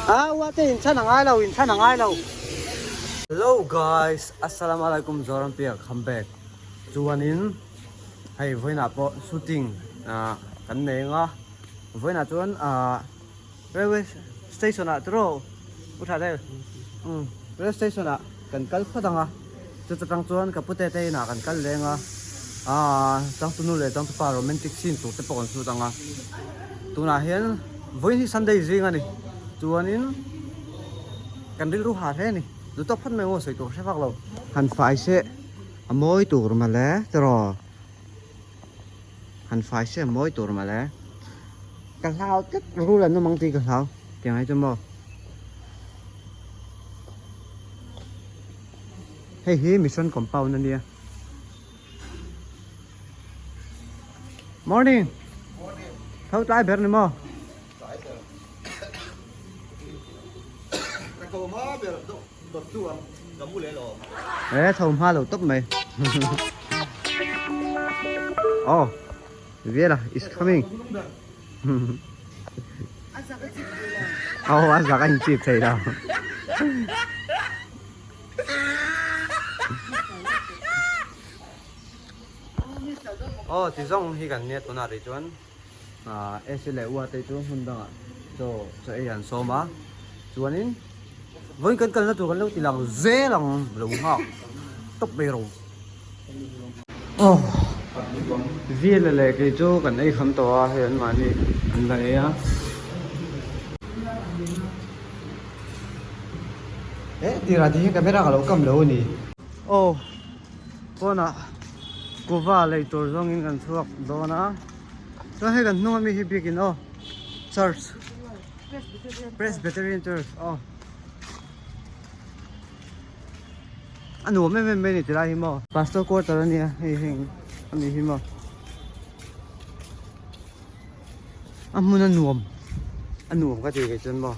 A uate in chhan a ngai lo in chhan a ngai lo. Hello guys Assalamualaikum Zorampia come back chuanin hei vawiinah pawh shooting ah kan nei anga vawiinah chuan ah railway station ah tiraw u tha deuh umm railway station ah kan kal phawt ang a chuta tang chuan ka pute te inah kan kal leng a ah changtunu leh changtupa romantic scene tur te pawh kan shoot ang a tunah hian vawiin hi sunday zing a ni chuanin kan rilru ha hle a ni duh tawk phawt mai maw sawi tur ka hre vak lo. Han fai se a mawi tur mawle tiraw. Han fai se a mawi tur mawle. Ka hlau tlat rul an awm ang tih ka hlau tiang hi chu maw. Hei hi mission compound a nia. Morning. Tho tlai ber ni maw. Ka tho hma ber dawt tu ang ka mu leh lo. E tho hma lo tawp mai. Oh, Viela is coming. Oh, a zak a inchip thei lo. Oh, ti zawng hi kan nia tunah rih chuan. Esi leh Ua te chu hmun dangah chaw chaw ei an sawm a, chuanin vawiin kan kalna tur kan lo ti lang zel ang lo nghak tawp mai ro. Aw Vila leh kei chu kan ei kham tawh a, hei an mahni an la ei a. Eh tirah ti hian camera ka lo kam lo a ni. Aw pawnah kuva lei tur zawngin kan chhuak dawn a. Chuan hei kan hnung ami hi biakin aw church Presbyterian Church aw a nuam em em mai a ni tilai hi maw pastor quarter a nia hei heng ami hi maw a hmun a nuam a nuam ka ti kei chuan maw.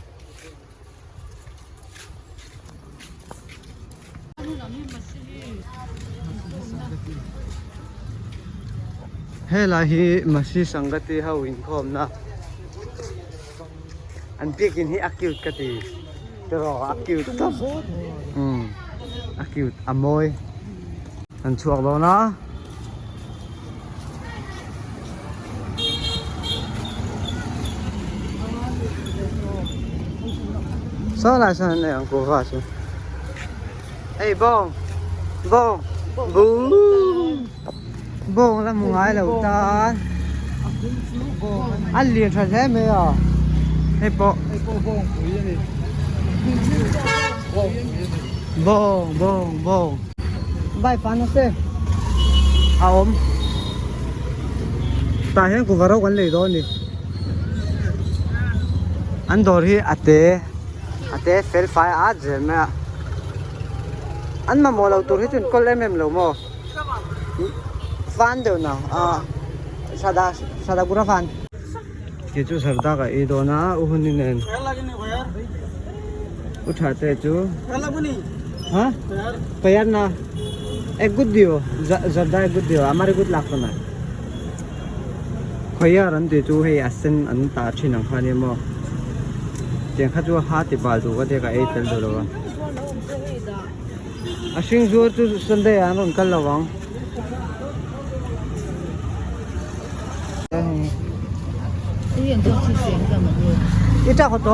Helai hi Masi Sangati ho inkhawmna an biakin hi a cute ka ti tiraw a cute tawp umm a cute a mawi an chhuak dawn a. Saw lai sawn an nei ang kuhva chu hei bawng bawng buh bawng la hmu ngai lo tan a lian tha hle mai a hei pawh bawng bawng bawng. Vai fan a se a awm tah hian kuhva ro kan lei dawn a ni an dawr hi a te a te fel fai a at zel mai a an mamawh loh tur hi chu an kawl em em lo maw fan deuh na ah sada sada gura fan kei chu sarda ka ei dawn a u hun nen. U tha te chu ha payar na ek gut dio zarda ek gut dio amar ek gut lakto na khoiar an tih chu hei a sen an tah thin ang kha nia maw tiang kha chu ha ti bal duh ka tia ka ei tel duh lo a a hring zuar chu sunday ah an rawn kal lo ang. এটা কত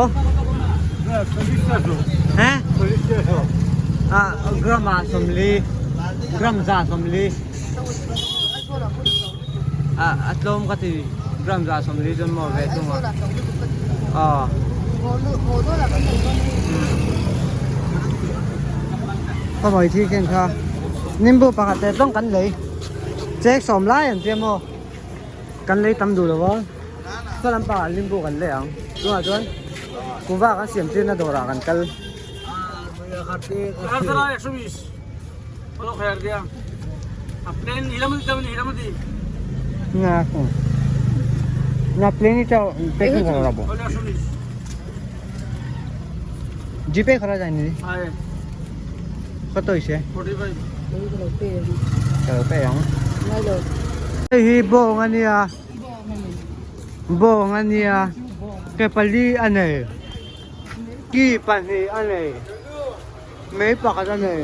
হ্যাঁ gram assembly gram za assembly a tlawm ka ti gram za assembly chuan maw ve thung a ka mawih thi khen kha nimbu pakhat leh tlawng kan lei chek sawm lai an tia maw. Kan lei tam duh lo a, saw lampangah limbu kan lei ang, chungah chuan kuhva kan siam tirna dawrah kan kal. না না প্লেন এটা প্যাকিং করা জিপে করা যায়নি কত হয়েছে hei hi bawng a nia bawng a nia ke pali a nei ki pahnih a nei mei pakhat a nei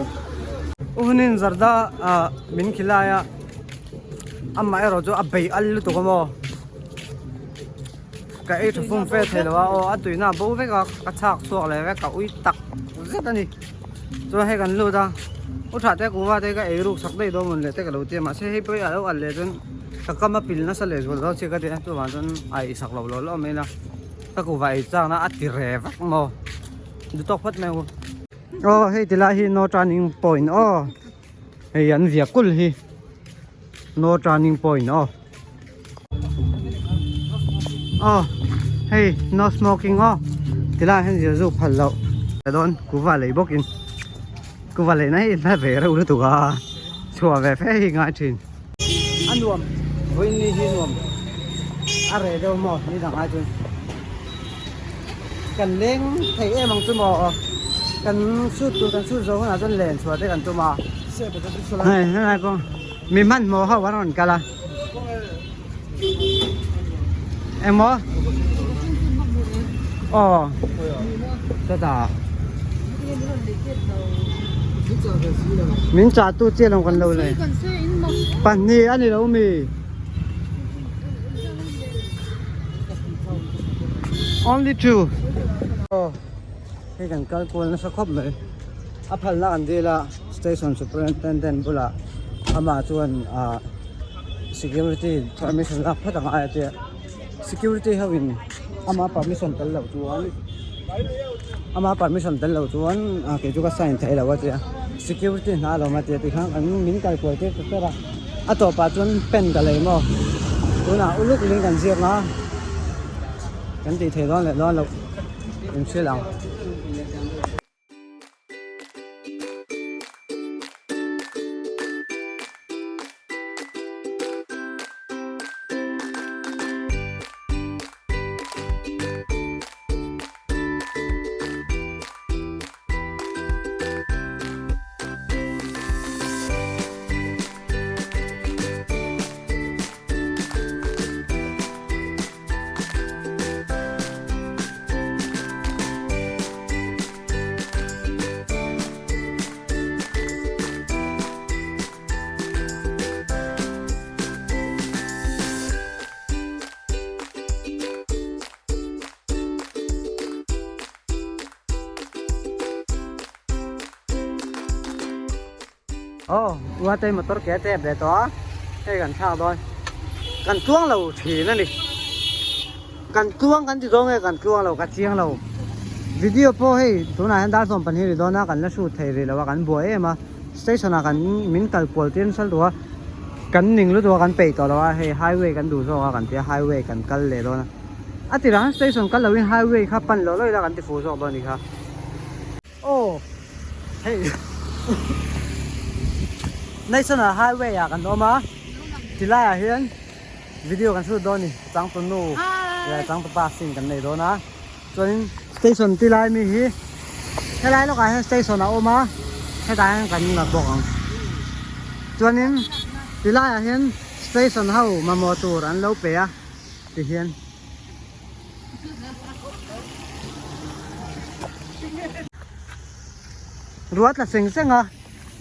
uhunin zarda ah min khilai a amaherawh chu a bei al lutuk a maw ka ei tha fum fe thei lo a aw a tuina a bo vek a ka chhak chhuak leh vek ka ui tak zet a ni chuan hei kan lut a u tha te kuhva te ka ei ruk sak daih dawn mawn leh te ka lo ti a mahse hei pawh hi a lo al leh chuan ka kam a pil nasa leh zual dawn chiah ka ti a chuvang chuan a ei sak lo lo lo mai ila ka kuhva ei chakna a ti re vak maw duh tawk phawt mai ang u aw hei ti lai hi no turning point aw hei an viak kulh hi no turning point aw. Aw hei no smoking aw tilaiah hian zir zuk phal loh ka dawn kuhva lei bawkin kuhva leina hi hla ve reuh lutuk a chhuah ve fe hi ngai thin a nuam vawiin ni hi nuam a reh deuh maw ni dang ai chuan kan leng thei em ang chu maw kan shoot tur kan shoot zawh hunah chuan len chhuah te kan tum a hei helai pawh mi hmanhmawh ho an rawn kal a. Engmaw? Aw chutah min chah tu chiah lo kan lo le pahnih a ni lo mi only two aw hei kan kal kual nasa khawp mai a phalna an dil a station superintendent bulah amah chuan ah security permission lak phawt ang ai a tia security ho in ama permission tel loh chuan ama permission tel loh chuan ah kei chu ka sign thei lo a tia security hna a lawm a tia tikhan an min kal kual tir ta ber a a tawpah chuan pen ka lei maw tunah uluk ling kan ziak a kan tih theih dawn leh dawn loh inhrilh ang. Aw uate motor ke tep leh tawh a hei kan thlak dawn kan tluang lo thin a ni kan tluang kan ti dawn nge kan tluang lo ka chiang lo video pawh hei tunah hian dar 12 ri dawn a kan la shoot thei rih lo a kan buai em a station ah kan min kal kual tir nasa lutuk a kan ning lutuk a kan peih tawh lo a hei highway kan duh zawk a kan tia highway kan kal leh dawn a a tirah hian station kal loin highway kha pan loh loh ila kan ti fuh zawk dawn a ni kha. Aw hei National Highway ah kan awm a tilai ah hian video kan shoot dawn a ni changtunu leh changtupa scene kan nei dawn a chuanin station tilai mi hi helai lawkah hian station a awm a hetah hian kan la bawk ang chuanin tilai ah hian station ho mamawh tur an lo pe a tihian. Ruah tla seng seng a,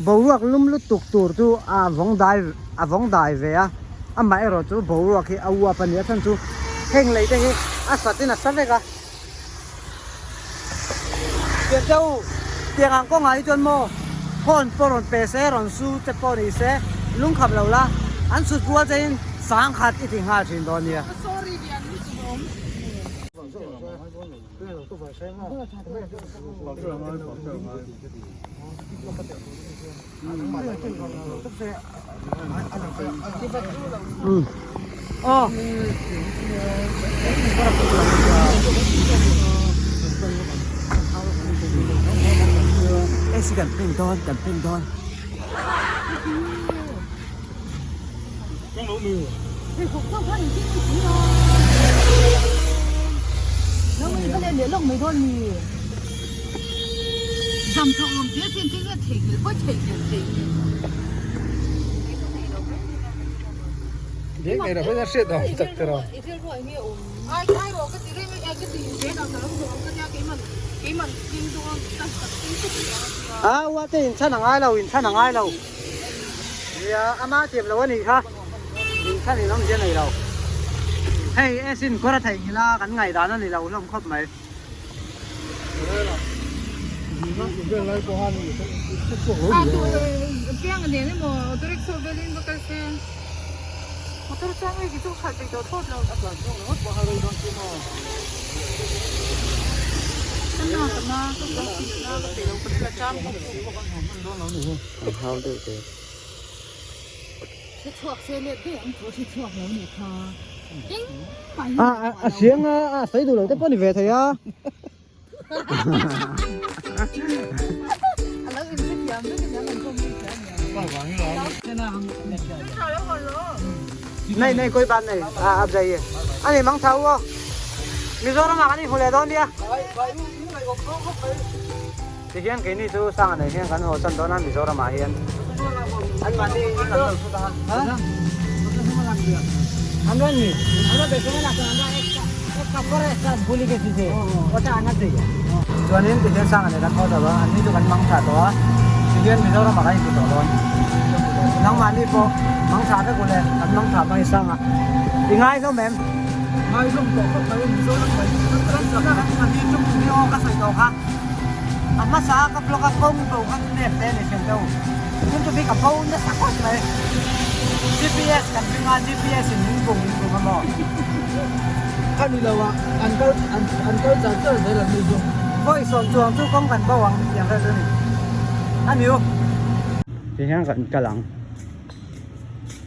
boruak lum lutuk tur chu a vawng dai a vawng dai ve a, amaherawh chu boruak hi a uap a ni a chhan chu heng lei te hi a sat in a sa vek a. Tiang te u, tiang ang kawngah hi chuan maw phone pawh rawn pe se, rawn su te pawh ni se, lungkham lo la, an sut rual che in sangkhat i ti nghal thin dawn nia. Aw. Kan pen dawn, kan pen dawn. A ua te inchhan a ngai lo inchhan a ngai lo nia ama tiam lo a nih kha inchhan in awmzia nei lo hei esin kawr a theihnghilh a kan ngaihdan a ni lo hlawm khawp mai. A siang a a sawi duh lo te pawh ni ve thei a. Nei nei koi ban nei a a jai e. Ani mang thau aw. Mizoram ah kan inhmu leh dawn nia. Tihian keini chu Sanga nei hian kan haw chan dawn a Mizoram ah hian. An mahni in kan lo thut a. Chuanin tihian Sanga nei kan haw tawh a, anni chu kan mang tha tawh a. Tihian Mizoram ah kan inti tawh dawn. Nangmahni pawh mang tha vek ule, kan mang tha mai Sanga. I ngai hlawm em? Ngai hlawm tawh khawp mai Mizoram mai hi aw ka sawi tawh kha. A hmasa a ka vlog a kawng bo kha chu nep te a ni hriat deuh. Tun chu bik a bo nasa khawp mai. GPS kan ring a, GPS in min bum min bum a maw? A ni lo a, an kal an an kal char char zel an ni chu. Vawi sawm chuang chu kawng kan bo ang tiang vel chu a ni. A ni u. Ti hian kan kal ang.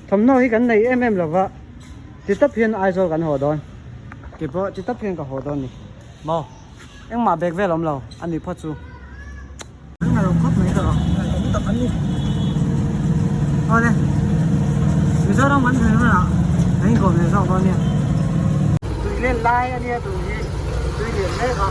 Thawmhnaw hi kan nei em em lo va, ti tawp hian Aizawl kan haw dawn. Keipawh ti tawp hian ka haw dawn a ni. Maw? Engmah bag vel awm lo a ni phawt chu. An ngailo khawp mai ka rawh. Awm tak an ni. Awle. Mizoram kan thlen hunah kan inkawm leh zawk dawn nia. Tui len lai a nia tun hi tui lian mek a.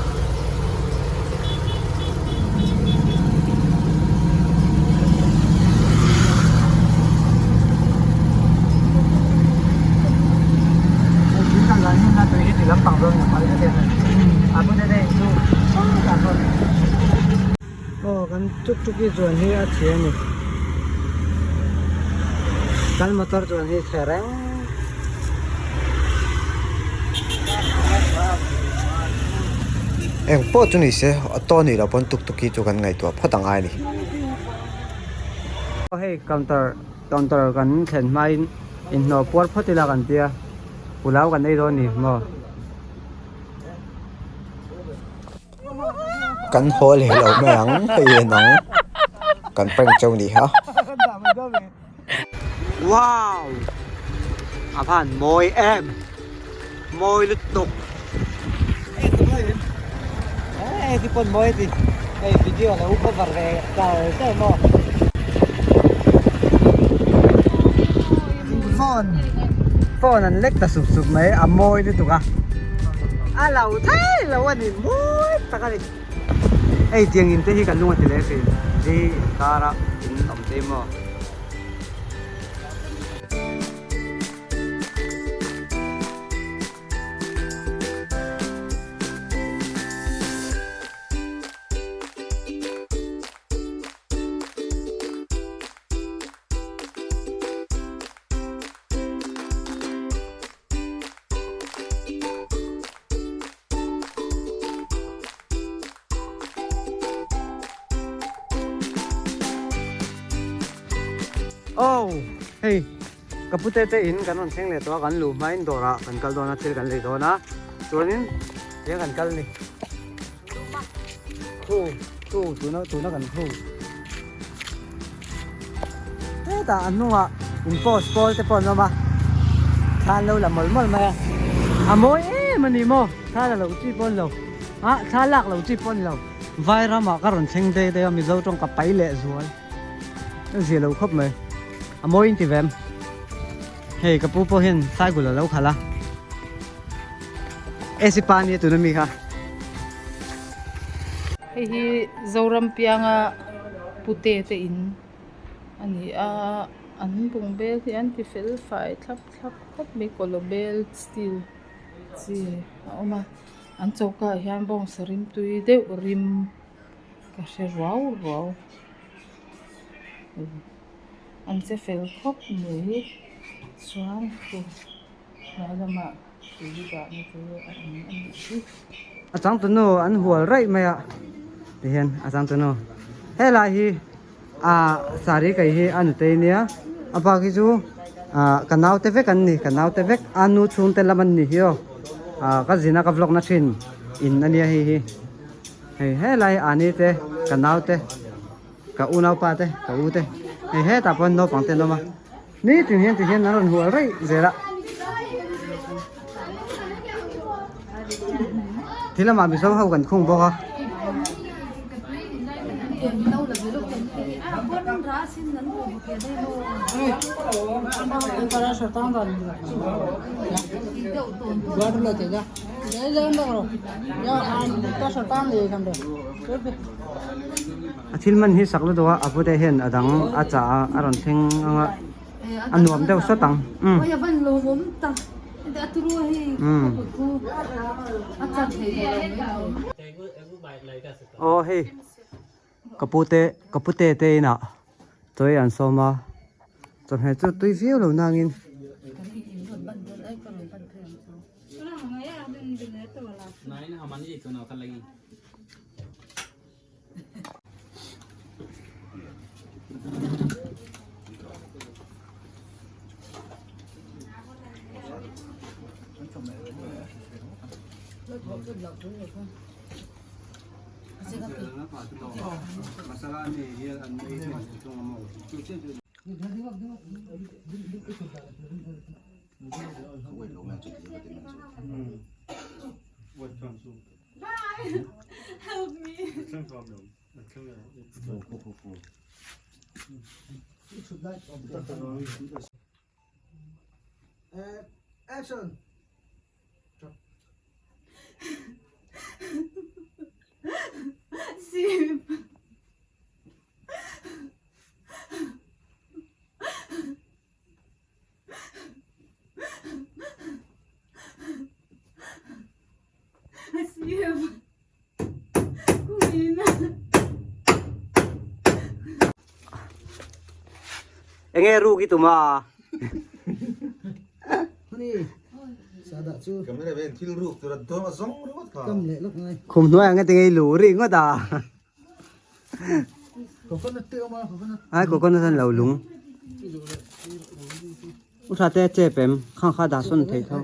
Aw kan tuk tuk hi chuan hi a chhe a ni kan motor chuan hi chhe reng. Eng pawh chu ni se auto nih loh pawn tuk tuk hi chu kan ngaihtuah phawt ang ai a ni. Hei counter counter kan thlen hmain inhnawh puar phawt ila kan tia pulau kan ei dawn a ni maw. Kan haw leh lo mai ang hei en ang kan prank chauh nih kha. Wow! A van mawi em! Mawi lutuk! Hei ti pawn mawi ti hei video lo cover ve char char maw phone phone an lek ta sup sup mai a mawi lutuk a a lo thei lo a ni mawi tak a ni hei tiang in te hi kan lung a ti leh thin hi inkar a in awm te maw. Oh hei ka pute te in kan rawn thleng leh tawh a kan luh hmain dawrah kan kal dawn a thil kan lei dawn a chuanin tiang kan kal a ni thu thu tuna tuna kan thu hetah a hnungah in post pawl te pawh an awm a thla an lo la mawlh mawlh mai a a mawi em a ni maw thla la loh chi pawh a ni lo ah thla lak loh chi pawh a ni lo vai ramah ka rawn thleng daih daih a mizo tawng ka pai leh zual. Zia lo khawp mai. A mawi in ti vem. Hei ka pu pawh hian cycle a lo khalh a. AC pa ania tuna mi kha. Hei hi Zoram pianga pute te in a ni a, an bung bel hi an ti fel fai thlap thlap khawp mai kawlaw bel steel chi a awm a an choka ah hian bawngsa rimtui deuh rim ka hre ruau ruau an che fel khawp mai chuan khu hnuai lamah tui dahna chu a awm a nih hi. A changtunu an hual raih mai a tihian a changtunu helai hi ah saree kaih hi a nutei nia a bak hi chu ah ka naute vek an ni ka naute vek a nu chhungte lam an ni hi aw ah ka zin a ka vlog na thin in a nia hei hi hei helai ani te ka naute ka unaupa te ka u te hei hetah pawh naupang te an awm a nitin hian tihian an rawn hual raih zel a thil lamah mizo ho kan khung bawk a. A thil man hi sak lutuk a a pute hian a dang a chah a a rawn thleng ang a a nuam deuh sawt ang umm umm aw hei ka pute ka pute te inah chawi an sawm a chawhmeh chu tui viau lo nangin. Action! Enge ruk i tum a? Khum hnuai ang enge i lu ri ngawt a? Ai coconut an lo lung. U tha te chep em khang kha dah sawn thei tho.